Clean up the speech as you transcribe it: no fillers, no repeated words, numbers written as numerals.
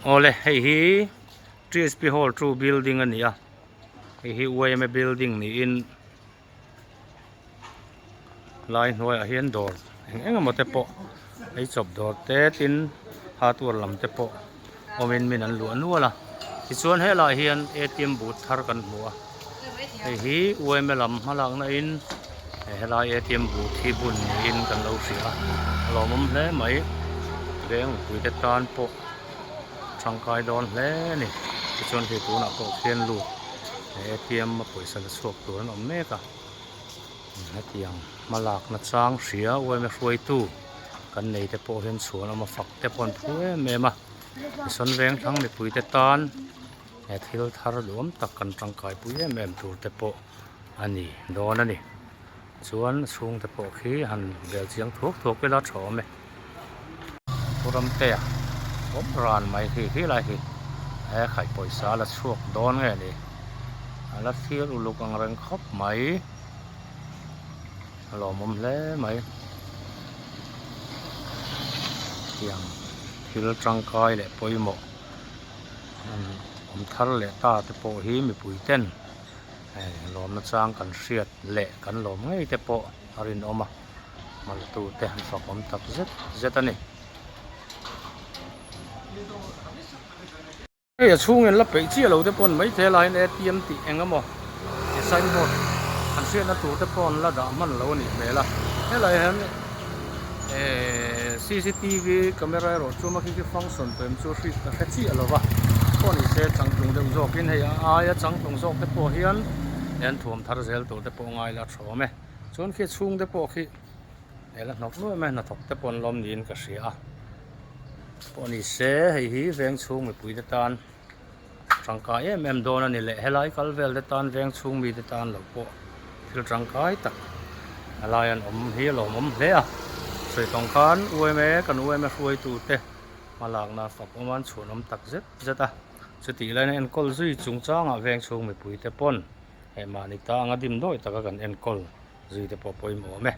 Awle hei hi TSP hall 2 building a ni a hei hi yma building niin lai hnuaiah hian dawr eng eng emaw te pawh ei chawp dawr te tin hardware lam te pawh awmin min an luah nual a tichuan helaiah hian atm booth thar kan hmu a hei hi yma lam hmalakna in helai atm booth hi bun niin kan lo hria a a lawmawm hle mai veng mipui te tan pawh tangkai dawn hle a ni tichuan hei tunah pawh khian lut atm a pawisa la chhuak tur an awm mek a hetiang hmalakna chang hria yma hruaitu kan nei te pawh hian chhuan awm a fak te pawh an phu em em a tisawn veng thlang mipui te tan he thil thar duhawm tak kan tangkai pui em em tur te pawh a ni dawn a ni chuan a chhung te pawh khi han bel chiang thuak thuak ila tha awm e. Pu Ramtea awm ran mai khi khi lai khi he khaih pawisa a la chhuak dawn nge ni a la thlir uluk ang reng khawp mai a lawmawm hle mai tiang thil tangkai leh pawimawh awm thar leh ta te pawh hi mipui ten hei lawmna chang kan hriat leh kan lawm ngei te pawh a rinawm a. Hmaltu te an fakawm tak zet zet a ni. Hei a chhung in la peih chiah lo te pawn maithei laiin atm tih eng emaw sign board an hriatna tur te pawh an la dah hman lo a nih hmel a. Helai hian ehh cctv camera erawh chu khi khi function tawh em chu hriat ka hre chiah lo va. Pawh ni se changtlung deuh zawkin hei a aia changtlung zawk te pawh hian an thuam thar zel tur te pawh ngai la tha awm e. Chuan khi chhung te pawh khi he la hnawk nuai mai a hnathawk te pawh an lawm niin ka hria a pawh ni se hei hi veng chhung mipui te tan tangkai em em dawn a ni leh helai kal vel te tan veng chhung mi te tan lo pawh thil tangkai tak a lai an awm hi a lawmawm hle a sawi tawng khan UMA kan UMA hruaitu te hmalakna fak awm a an chhuanawm tak zet zet a chutih laiin a enkawl zui chungchangah veng chhung mipui te pawn. Hei mahni ta anga dim dawi taka kan enkawl zui te pawh pawimawh awm e.